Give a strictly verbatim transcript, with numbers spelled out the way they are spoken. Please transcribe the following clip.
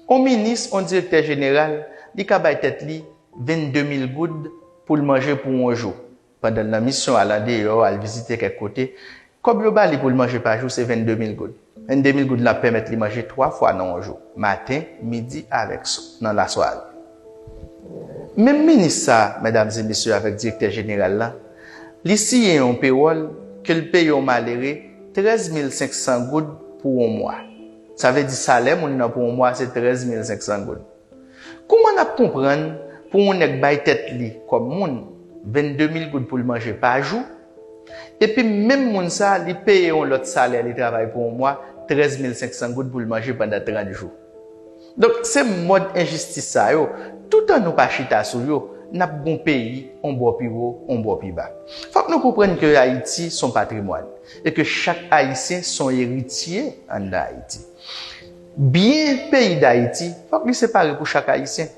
On minis, on direktè jeneral, li ka bay tèt li vennde mil goud pou l manje pou on jou. Pandan l nan misyon, al andeyò, al vizite kèk kote, kòb yo ba li pou l manje pa jou se vennde mil goud. Vennde mil goud la ap pèmèt li manje twa fwa nan on jou, maten, midi avèk swa, nan lasware. Menm minis sa, medam e mesye, avèk direktè jeneral la, li siyen yon pewòl ke l peye yon malere trèz mil senk san goud pou yon mwa. Sa vle di salè moun nan pou yon mwa se trèz mil senk san goud. Kouman n ap konprann pou yon nèg bay tèt li kòm moun vennde mil goud pou l manje pa jou, epi menm moun sa li peye yon lòt salè li travay pou yon mwa trèz mil senk san goud pou l manje pandan trant jou? Donk, se mòd enjistis sa yo, toutan nou pa chita sou yo, n ap gon peyi on bò pi wo, on bò pi ba. Fòk nou konprann ke Ayiti se on patrimwàn e ke chak Ayisyen se on eritye anndan Ayiti. Byen peyi Dayiti, fòk li separe pou chak Ayisyen.